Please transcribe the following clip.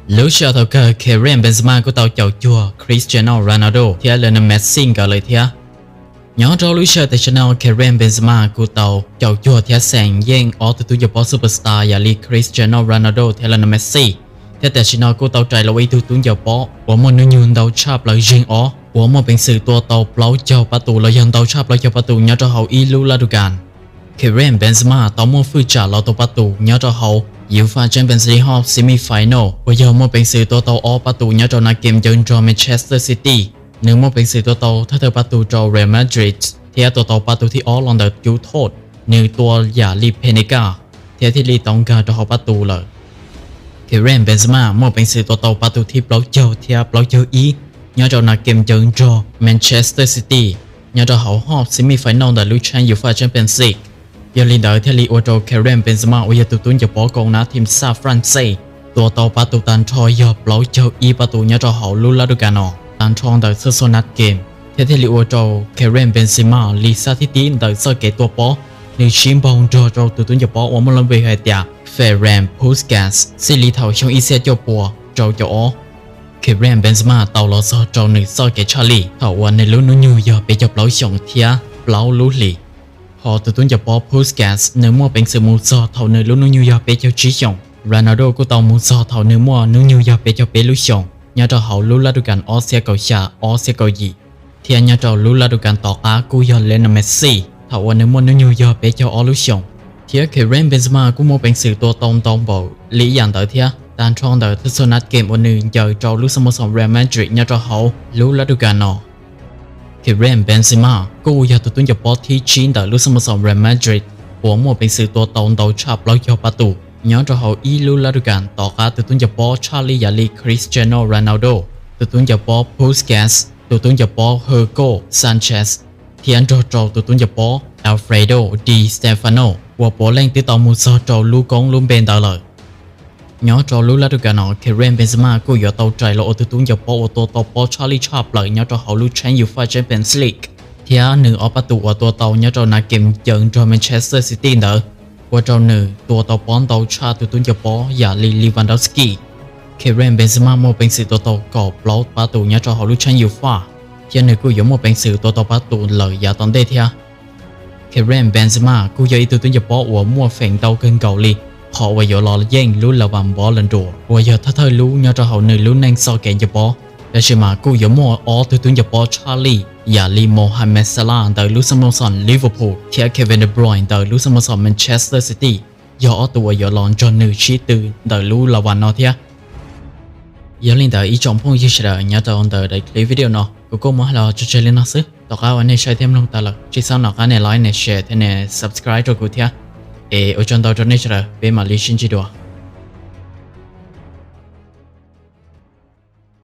Lub sij hawm thaum kawg Karim Benzema kuj tau caum cuag Cristiano Ronaldo thiab Lionel Messi nkawd lawm thiab. Nyob rau lub sij hawm tam sim no Karim Benzema kuj tau caum cuag thiab xeem yeej ob tug tub ncaws pob superstar yam li Cristiano Ronaldo thiab Lionel Messi, thiab tam sim no kuj tau rais los ua ib tug tub ncaws pob uas muaj hnub nyoog ntau tshaj plaws zeeg ob uas muaj peev xwm tua tau plaub caug pab tus los yog ntau tshaj plaub caug pab tus nyob rau hauv ib lub lab du kas. Karim Benzema tau muaj fwj tsam los tua pab tus nyob rau hauv UEFA Champions League hop semi final uas yog muaj peev xwm tua tau ob pab tus nyob rau nab kem ncaws nrog Manchester City. Nws muaj peev xwm tua tau thawj thawj pab tus rau Real Madrid thiab tua tau pab tus thib ob los ntawm cub thoj, nws tua yam li Panenka thiab thiaj li tau nkag rau hauv pab tus lawm. Karim Benzema muaj peev xwm tua tau pab tus thib plaub caug thiab plaub caug ib nyob rau nab kem ncaws nrog Manchester City nyob rau hauv hop semi final ntawm lub tshav UEFA Champions League. Yog li ntawd thiaj li ua rau Karim Benzema uas yog tus tub ncaws pob kaus nab thim sab France tua tau pab tus tag nrho yog plaub caug ib pab tus nyob rau hauv lub lab du kas no tag nrho ntawm txhua txhua nab kem, thiab thiaj li ua rau Karim Benzema li xab thib tib ntawm txoj kev tua pob, nws sib npaug nrog rau tus tub ncaws pob uas muaj lub npe hais tias Ferenc Puskas txij li thaum xyoo ib txhiab cuaj puas rau caum ob. Karim Benzema tau los txog rau nws txoj kev tshaj lij thaum uas nws lub hnub nyoog yog peb caug plaub xyoos thiab plaub lub hlis. Hos tus tub ncaws pob Puskas nws muaj peev xwm mus txog thaum nws lub hnub nyoog yog peb caug tsib xyoos. Ronaldo kuj tau mus txog thaum nws muaj hnub nyoog yog peb caug peb lub xyoos nyob rau hauv lub lab du kas ob txhiab kaum xya ob txhiab kaum yim, thiab nyob rau lub lab du kas tom qab kuj yog Lionel Messi thaum uas nws muaj hnub nyoog yog peb caug ob lub xyoos. Thiab Karim Benzema kuj muaj peev xwm tua tau ntau npaum li ib yam ntawd thiab tag nrho ntawm txhua txhua nab kem uas nws ncaws rau lub xab mos xoom Real Madrid nyob rau hauv lub lab du kas no. Karim Benzema kuj yog tus tub ncaws pob thib tsib ntawm lub xab mos xoom Real Madrid uas muaj peev xwm tua tau ntau tshaj plaub caug pab tus nyob rau hauv ib lub lab du kas tom qab tus tub ncaws pob tshaj lij yam li Cristiano Ronaldo, tus tub ncaws pob Puskas, tus tub ncaws pob Hugo Sanchez, thiab nrog rau tus tub ncaws pob Alfredo Di Stefano uas puav leej twb tau mus txog rau lub koob lub npe ntawd lawm. Nyob rau lub lab du kas no Karim Benzema kuj yuav tau rais los ua tus tub ncaws pob uas tua tau pob tshaj lij tshaj plaws nyob rau hauv lub tshav UEFA Champions League, thiab nws ob pab tus uas tua tau nyob rau nab kem ncaws nrog Manchester City ntawd ua rau nws tua tau pob ntau tshaj tus tub ncaws pob yam li Lewandowski. Karim Benzema muaj peev xwm tua tau kaum plaub pab tus nyob rau hauv lub tshav UEFA, thiab nws kuj yuav muaj peev xwm tua tau pab tus lawm yav tom ntej thiab. Karim Benzema kuj yog ib tug tub ncaws pob uas muaj feem ntau kawg nkaus li qhov uas yuav los yeej lub la vas Ballon d'Or uas yog thawj thawj lub nyob rau hauv nws lub neej txoj kev ncaws pob. Tab sis mas kuj yuav muaj ob tug tub ncaws pob tshaj lij yam li Mohamed Salah ntawm lub xab mos xoom Liverpool thiab Kevin De Bruyne ntawm lub xab mos xoom Manchester City yog ob tug uas yuav los nrog nws sib tw ntawm lub la vas no thiab. Yog li ntawd ib tsoom phooj ywg sawv daws nyob rau ntawm daim clip video no kuv kuj muab hais los tso tseg li no xwb. Tom qab uas nej saib thiab mloog tas lawm tsis txhob nco qab nias like nias share thiab nias subscribe rau kuv thiab, es ua tsaug ntau rau nej sawv daws, peb mam li sib ntsib dua.